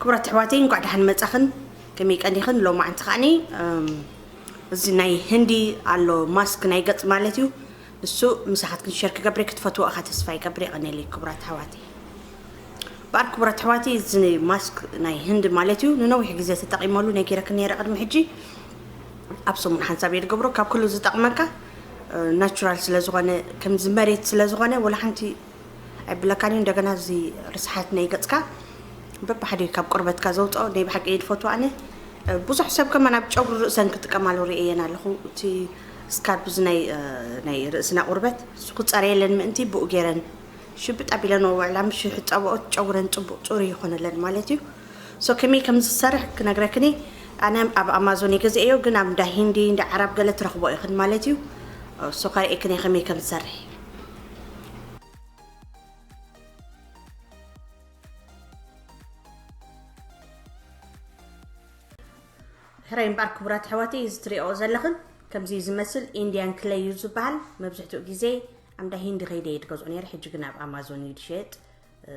ክቡራት ኣሕዋተይ፣ እንኳዕ ደሓን መጻኽን። ከመይ ቀኒኽን? ሎማዓንቲ ከዓኒ፣ እም፣ እዚ ናይ ህንዲ ኣሎ፣ ማስክ ናይ ገጽ ማለት እዩ። ንሱ ምሳኻትክን ሸር ክገብር ክትፈትዎ ኢኻ ተስፋ ይገብር። የቐንየለይ ክቡራት ኣሕዋተይ። በኣር ክቡራት ኣሕዋተይ፣ እዚ ማስክ ናይ ህንዲ ማለት እዩ። ንነዊሕ ግዜ ተጠቒመሉ ነጊረክን ነይረ ቅድሚ ሕጂ። ኣብ ሰሙን ሓንሳብ እየ ዝገብሮ። ካብ ኩሉ ዝጠቕመካ፣ እ፣ ናቹራል ስለ ዝኾነ፣ ከምዚ መሬት ስለ ዝኾነ፣ ወላ ሓንቲ ኣይብለካን እዩ። እንደገና እዚ ርስሓት ናይ ገጽካ በብሓደ ካብ ቆርበትካ ዘውፅኦ ናይ ብሓቂ እየ ዝፈትዎ ኣነ። ብዙሕ ሰብ ከማን ኣብ ጨጉሪ ርእሰን ክጥቀማሉ ርእየን ኣለኹ። እቲ ስካልፕ እዚ ናይ፣ ናይ ርእስና ቁርበት እሱ ክፀረየለን ምእንቲ ብኡ ገይረን ሽብጥ ኣቢለንኦ ውዕላ፣ ምሽ ሕፀብኦ ጨጉረን ፅቡቅ ፅሩይ ይኾነለን ማለት እዩ። ሶ ከመይ ከም ዝሰርሕ ክነግረክኒ። ኣነ ኣብ ኣማዞን እየ ገዚኤዮ፣ ግን ኣብ እንዳ ሂንዲ፣ እንዳ ዓራብ ገለ ትረኽቦ ኢኽን ማለት እዩ። ሶ ከርእየክኒ ከመይ ከም ዝሰርሕ። ሕራይ እምበኣር ክቡራት ኣሕዋተይ፣ እዚ ትሪኦ ዘለኽን ከምዚ ዝመስል ኢንድያን ክለይ እዩ ዝበሃል። መብዝሕትኡ ግዜ ኣብ እንዳ ሂንዲ ከይደ እየ ዝገዝኦ ነይረ፣ ሕጂ ግን ኣብ ኣማዞን እዩ ዝሸየጥ። እ፣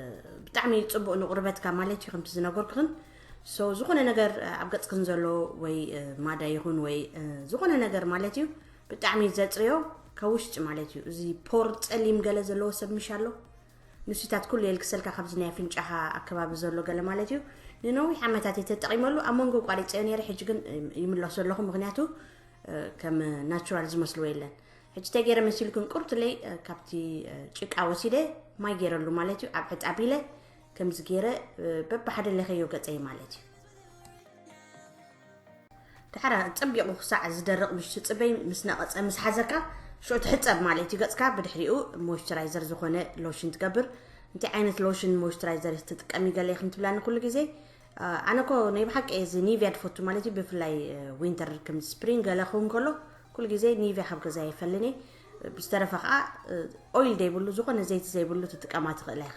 ብጣዕሚ እዩ ጽቡቕ ንቑርበትካ ማለት እዩ፣ ከምቲ ዝነገርኩኽን። ሶ፣ ዝኾነ ነገር፣ እ፣ ኣብ ገጽክን ዘሎ ወይ፣ እ፣ ማዳ ይኹን ወይ፣ እ፣ ዝኾነ ነገር ማለት እዩ፣ ብጣዕሚ እዩ ዘጽርዮ ካብ ውሽጢ ማለት እዩ። እዚ ፖር ጸሊም ገለ ዘለዎ ሰብ ምሽ ኣሎ፣ ንሱታት ኩሉ የልግሰልካ ካብዚ ናይ ኣፍንጫኻ ኣከባቢ ዘሎ ገለ ማለት እዩ። ንነዊሕ ዓመታት እየ ተጠቒመሉ፣ ኣብ መንጎ ቋሪጸዮ ነይረ፣ ሕጂ ግን ይምለሶ ኣለኹ፣ ምኽንያቱ፣ እ፣ ከም ናቹራል ዝመስልዎ የለን። ሕጂ እንታይ ገይረ መሲልኩም ቁርትለይ፣ እ፣ ካብቲ፣ እ፣ ጭቃ ወሲደ ማይ ገይረሉ ማለት እዩ፣ ኣብ ዕጣብ ኢለ ከምዚ ገይረ፣ እ፣ በብሓደ ለኸዮ ገጸይ ማለት እዩ። ድሓር ኣጸቢቑ ክሳዕ ዝደርቕ ምሽ ትጽበይ፣ ምስ ነቐጸ፣ ምስ ሓዘካ፣ ሽዑ ትሕጸብ ማለት እዩ ገጽካ። ብድሕሪኡ ሞይስቸራይዘር ዝኾነ ሎሽን ትገብር። እንታይ ዓይነት ሎሽን ሞይስቸራይዘር ትጥቀሚ ገለ ኢኽን ትብላኒ ኩሉ ግዜ። ኣ፣ ኣነ እኮ ናይ ብሓቂ እዚ ኒቭያ ትፈቱ ማለት እዩ፣ ብፍላይ፣ እ፣ ዊንተር ከም ስፕሪንግ ገለ ክኸውን ከሎ ኩሉ ግዜ ኒቭያ ካብ ገዛ ይፈልን እየ። ብዝተረፈ ከዓ፣ እ፣ ኦይል ዘይብሉ፣ ዝኾነ ዘይቲ ዘይብሉ ትጥቀማ ትኽእላ ኢኻ።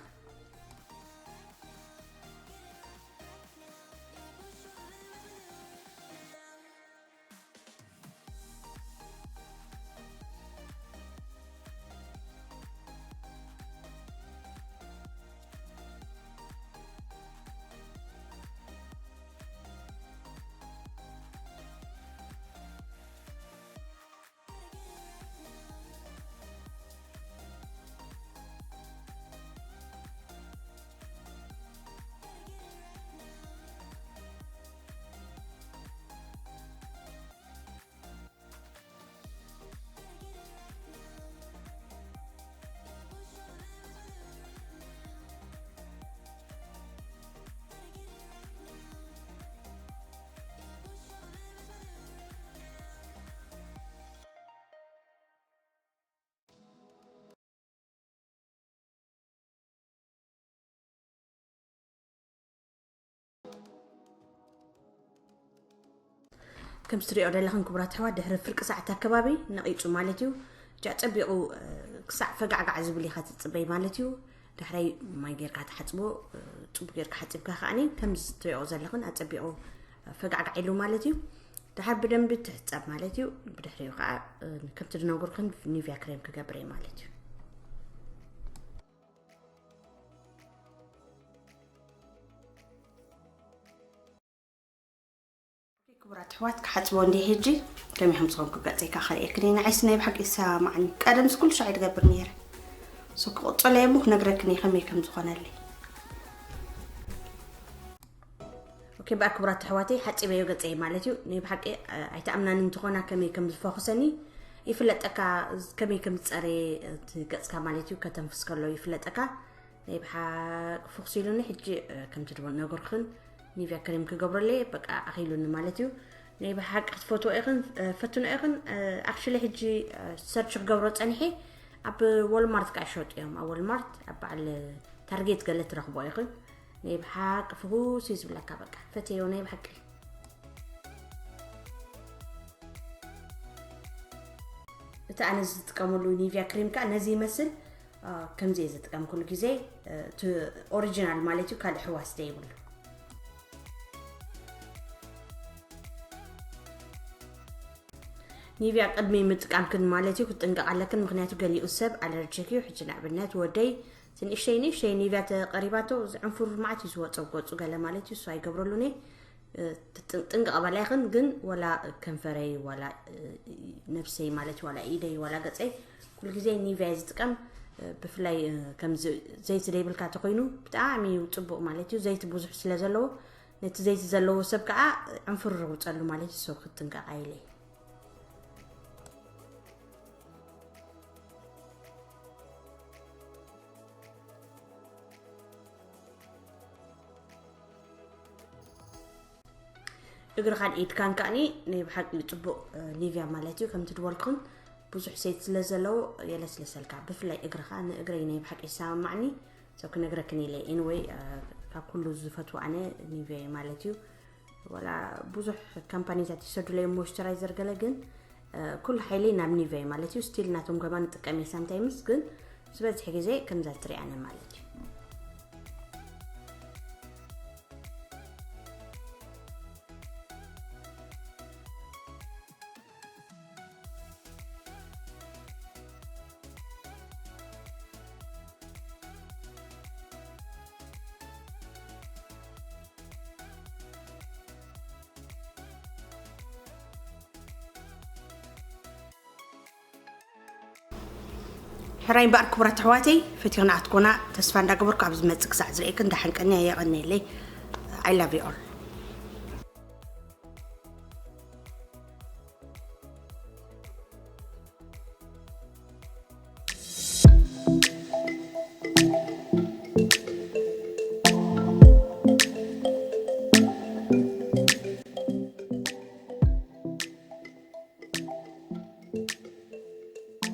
ከም ትሪኦ ዘለኽን ክቡራት ኣሕዋት፣ ድሕሪ ፍርቂ ሰዓት ኣከባቢ ነቒጹ ማለት እዩ። እጃ ጸቢቑ፣ እ፣ ክሳዕ ፈጋዕጋዕ ዝብል ኢኻ ትጽበይ ማለት እዩ። ድሕረይ ማይ ጌርካ ትሓጽቦ፣ እ፣ ጽቡቅ ጌርካ ሓጺብካ ከኣኒ ከምዚ ትሪኦ ዘለኽን ኣጸቢቑ ፈጋዕጋዕ ኢሉ ማለት እዩ። ድሓር ብደንቢ ትሕጸብ ማለት እዩ። ብድሕሪኡ ከዓ፣ እ፣ ከምቲ ዝነገርኩን ኒቭያ ክሬም ክገብር እየ ማለት እዩ። ክቡራት ኣሕዋት፣ ክሓጽቦ እንዲ ሕጂ ከመይ ከም ዝኾንኩ ገጸይ ከርእየክን እየ። ንዓይስ ናይ ብሓቂ ይሰማማዕኒ። ቀደምስ ኩሉ ሻዕ ይትገብር ነይረ። ሶ ክቕጽሎ እየ እሞ ክነግረክን እየ ከመይ ከም ዝኾነለይ። ኦኬ፣ በኣ ክቡራት ኣሕዋተይ፣ ሓጺበዮ ገጸይ ማለት እዩ። ናይ ብሓቂ፣ እ፣ ኣይትኣምናኒ እንተኾና ከመይ ከም ዝፈኹሰኒ ይፍለጠካ፣ ከመይ ከም ዝጸረየ እቲ ገጽካ ማለት እዩ፣ ከተንፍስ ከሎ ይፍለጠካ። ናይ ብሓቂ ፍኹስ ኢሉኒ። ሕጂ፣ እ፣ ከምቲ ድቦ ነገርክን ኒቭያ ክሬም ክገብረለይ በቃ ኣኺሉኒ ማለት እዩ። ናይ ብሓቂ ክትፈትዎ ኢኽን፣ እ፣ ፈትኖ ኢኽን። እ፣ ኣክቹሊ ሕጂ፣ እ፣ ሰርች ክገብሮ ጸኒሐ ኣብ ወልማርት ከዓ ይሸጡ እዮም። ኣብ ወልማርት ኣብ በዓል ታርጌት ገለ ትረኽቦ ኢኽን። ናይ ብሓቂ ፍኹስ እዩ ዝብለካ በቃ። ፈትዮ ናይ ብሓቂ። እቲ ኣነ ዝጥቀመሉ ኒቭያ ክሬም ከዓ ነዚ ይመስል። አ፣ ከምዚ እየ ዝጥቀም ኩሉ ግዜ። እ፣ እቲ ኦሪጂናል ማለት እዩ፣ ካልእ ሕዋስ ዘይብሉ። ኒቭያ ቅድሚ ምጥቃምክን ማለት እዩ ክትጥንቀቕ ኣለክን፣ ምኽንያቱ ገሊኡ ሰብ ኣለርጂክ እዩ። ሕጂ ንኣብነት ወደይ ንእሽተይ ንእሽተይ ኒቭያ ተቐሪባቶ ዝዕንፍሩር መዓት እዩ ዝወፀ ገፁ ገለ ማለት እዩ። እሱ ኣይገብረሉን እየ። ጥንቅቕ ባላ ይኽን ግን ወላ ከንፈረይ ዋላ ነብሰይ ማለት ዋላ ኢደይ ዋላ ገፀይ ኩሉ ግዜ ኒቭያ ዝጥቀም። ብፍላይ ከም ዘይቲ ዘይብልካ ተኮይኑ ብጣዕሚ እዩ ፅቡቅ ማለት እዩ። ዘይቲ ብዙሕ ስለ ዘለዎ ነቲ ዘይቲ ዘለዎ ሰብ ከዓ ዕንፍሩር ውፀሉ ማለት እዩ። ሰብ ክትጥንቀቕ ኣይለይ። እግርኻን ኢድካን ከዓኒ ናይ ብሓቂ ጽቡቕ ኒቭያ ማለት እዩ። ከምቲ ድበልኩን ብዙሕ ሰይቲ ስለ ዘለዎ የለስልሰልካ። ብፍላይ እግርኻ፣ ንእግረይ ናይ ብሓቂ ይሰማማዕኒ። ሰብ ክነግረክን ኢለ። ኤኒወይ ካብ ኩሉ ዝፈትዎ ኣነ ኒቭያ እዩ ማለት እዩ። ወላ ብዙሕ ካምፓኒታት ይሰዱለይ ሞይስቸራይዘር ገለ ግን ኩሉ ሓይለይ ናብ ኒቭያ ማለት እዩ። ስቲል ናቶም ገባን ንጥቀም እየ ሳምታይምስ ግን ዝበዝሕ ግዜ ከምዛ ትሪኣነ ማለት እዩ። ሕራይ እምበኣር ክቡራት ኣሕዋተይ ፈቲኽና ክትኮና ተስፋ እንዳገበርኩ ኣብ ዝመፅእ ክሳዕ ዝርእየክን ዳሓን ቀንያ የቐንየለይ። I love you all.